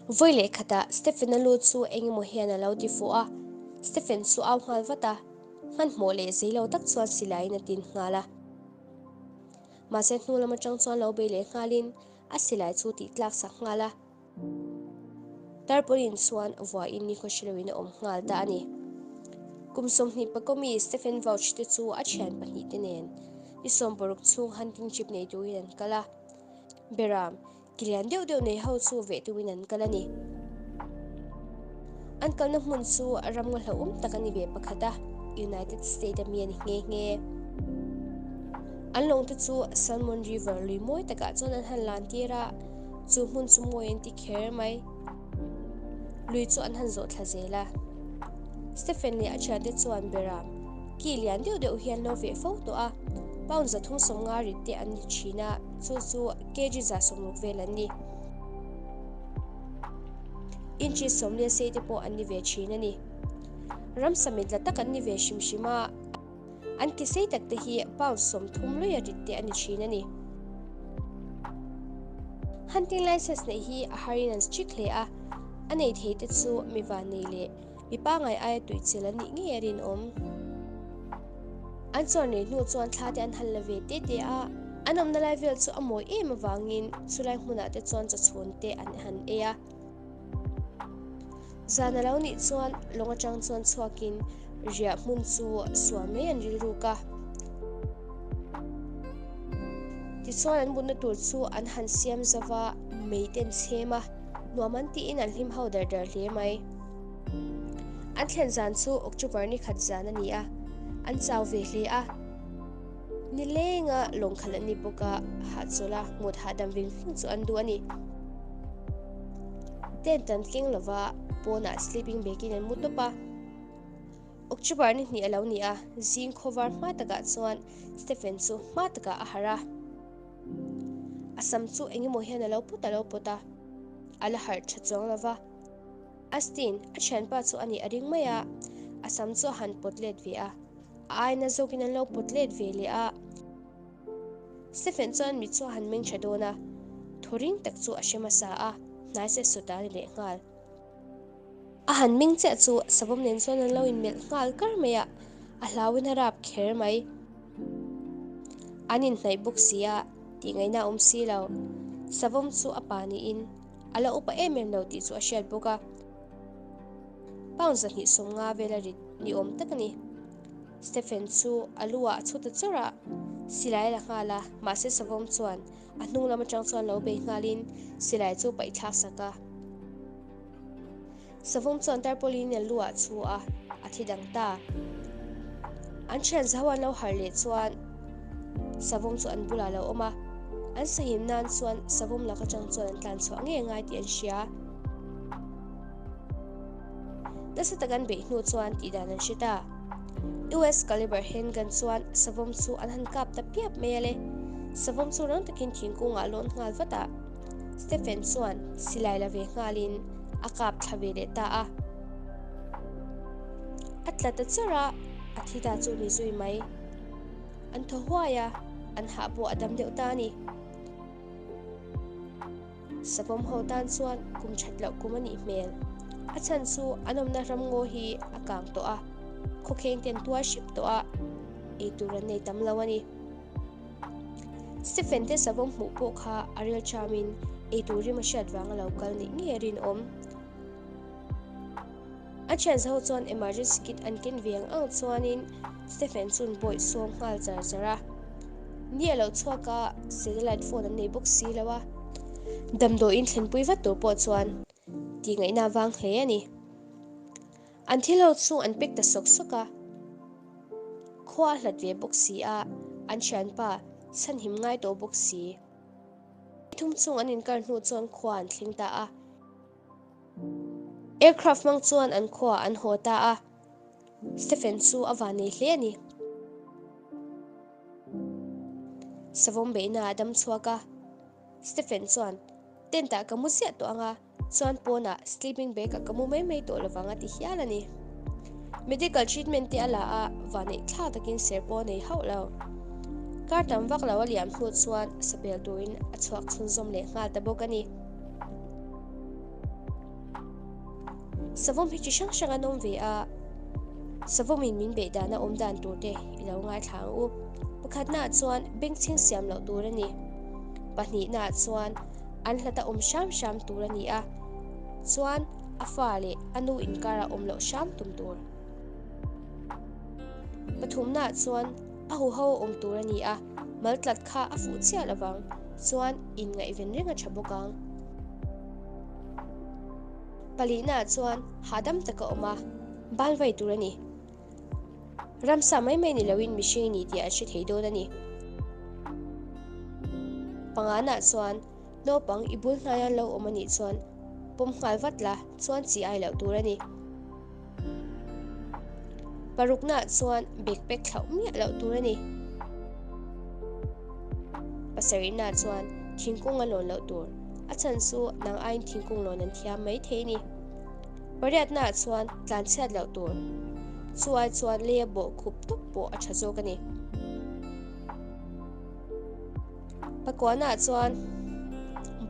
Vawi leh khatah Stephen-a lu chu eng emaw hian a lo ti fuh a, Stephen chu au nghal vat a, hmanhmawh leh zei lo tak chuan silaiin a tin nghal a. Mahse hnu lam atang chuan lo bei leh nghalin a silai chu tih tlak sak nghal a. Tarpaulin chuan vuahin nikhaw hre loin a awm nghal ta a ni. Kum 20 pakawmi Stephen Vauch te chu a thian pahnihte nen ni 60 chhung hunting trip nei turin an kal a. Beram, Ki lian deuh deuh nei ho chu veh tumin an kal a ni. An kalna hmun chu ram nga hlauhawm tak a ni ve pakhat a, United State a mi a ni nghe nghe. An lawng te chu Salmon River lui mawi takah chuan an han lan tir a, chu hmun chu mawi an ti kher mai. Lui chu an han zawh thla zel a. Stephen leh a thiante chuan Beram, ki lian deuh deuh hi an lo veh fo tawh a, pound 350 rit te an ni thin a, chu chu kg 60 vel an ni. Inches 40 sei te pawh an ni ve thin a ni. Ramsa mitla tak an ni ve hrim hrim a, an ki sei tak te hi pound 30 luia rit te a ni thin a ni. Hunting license neih hi a harin an strict hle a, a nei thei te chu mi vannei leh mi pangngai aia tuichil an nih ngei a rinawm. An chawr nei hnu chuan thla te an han la ve te te a, an awmna lai vel chu a mawi em avangin chulai hmunah te chuan chawchhun te an han ei a. Zan a lo nih chuan lawng atang chuan chhuakin riah hmun chu sual mai an rilruk a. Tichuan an mutna tur chu an han siam zova mei te an chhem a, nuam an tiin an hlim ho dar dar hle mai. An thlen zan chu October ni khat zan a ni a, an chau ve hle a. Nilenga lawng khalh an ni bawk a, hahchawl a mut hahdam ving ving chu an duh a ni. Tent an keng lova, pawnah sleeping bag in an mu tawp a. October ni hnih a lo ni a, zing khawvar hma takah chuan Stephen chu hma takah a harh a. A sam chu engemaw hian a lo pawt a lo pawt a, a la harh tha chuang lova. Astin, a thianpa chu a nih a ring mai a, a sam chu a han pawt let ve a. A aina zawkin an lo pawt let ve leh a. Stephen chuan mit chu a han meng tha dawn a, thaw ring tak chu a hre hmasa a, hnai set sawt a ni leh nghal. A han meng chiah chu savawm nen chuan an lo inmelh nghal kar mai a, a hlauin a rap kher mai. An inhnaih bawk si a, tih ngaihna a awm si lo. Savawm chu a pa niin a la upa em em lo tih chu a hriat bawk a. Pound 250 vela rit ni awm tak a ni. Stephen chu a lu ah a chhu ta chawrh a, silai a la nghal a, mahse savawm chuan a hnung lam atang chuan lo bei nghalin silai chu paih thlak sak a. Savawm chuan tarpaulin a lu ah chhu a, a thi dang ta. An thian zau an lo harh leh chuan savawm chu an bulah a lo awm a, an sahim nan chuan savawm lak atang chuan an tlan chhuah ngei angai tih an hria. Nasa tak an beih hnu chuan tih dan an hre ta. US caliber handgun chuan savawm chu an han kap ta piap mai a le. Savawm chu rang takin thingkungah a lawn nghal vat a. Stephen chuan silai la ve nghalin a kap thla ve leh ta a. A tla ta char a, a thi ta chu ni zui mai. An thaw huai a, an hah pawh a dam deuh ta a ni. Savawm ho tan chuan kum that loh kum a nih hmel. A chhan chu an awmna ramngaw hi a kang tawh a, khawkheng te an tuar hrep tawh a, eitur an nei tam lo a ni. Stephen te savawm hmuh pawh kha a rel chamin eitur rim a hriat vanga lo kal nih ngei a rinawm. A thian ho chuan emergency kit an ken ve ang ang chuanin Stephen chuan bawih sawm nghal char char a. Ni a lo chhuak a, satellite phone an nei bawk si lo a. Damdawiin thlenpui vat tur pawh chuan tih ngaihna vang hle a ni. An thil ho chu an pek ta sawk sawk a. Khua a hlat ve bawk si a, an thianpa chhanhim ngai tawh bawk si. Thum chung an inkar hnu chuan khua an thleng ta a. Aircraft hmang chuan an khuaah an haw ta a, Stephen chu a van nei hle a ni. Savawm beihna a dam chhuak a, Stephen chuan, Tent ah ka mu ziah tawh ang a, chuan pawnah sleeping bag ah ka mu mai mai tawh lovang a ti hial a ni. Medical treatment te a la a, vanneih thlak takin ser pawh a nei hauh lo. Kar tam vak lo a liam hnu chuan sapel turin a chhuak chhunzawm leh nghal ta bawk a ni. Savawm hi chi hrang hrang an awm ve a, savawmin min beih dana awm dan tur te i lo ngaithla ang u. Pakhatnaah chuan bengchheng siam loh tur a ni. Pahnihnaah chuan an hlata awm hram hram tur a ni a, chuan a fa leh a nu inkara awm loh hram tum tur. Pathumnaah chuan a huho awm tur a ni a, maltlat kha a fuh chiah lovang, chuan inngaihven reng a tha bawk ang. Palihnaah chuan hahdam taka awm a, ban vai tur a ni. Ramsa mai mai ni loin mihring ni tih an hre thei dawn a ni. Panganaah chuan naupang i bul hnaia lo awm a nih chuan pawm nghal vat la chuan chi ai loh tur a ni. Paruknaah chuan backpack thlauh miah loh tur a ni. Pasarihnaah chuan thingkung a lawn loh tur, a chhan chu nang aiin thingkung lawn an thiam mai thei a ni. Pariatnaah chuan tlanchhiat loh tur, chu ai chuan leia bawh khup tawp pawh a tha zawk a ni. Pakuanaah chuan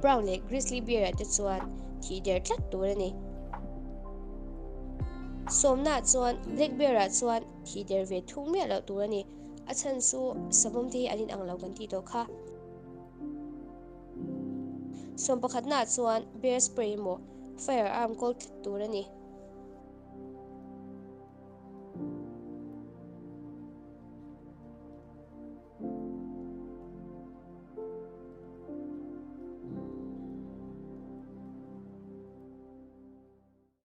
brown leh grizzly bear ah te chuan thih der tlat tur a ni. Sawmnaah chuan black bear ah chuan thih der ve thung miah loh tur a ni. A chhan chu savawm te hi an inang lo kan tih tawh kha. Sawm pakhatnaah chuan bear spray emaw firearm kawl tlat tur a ni.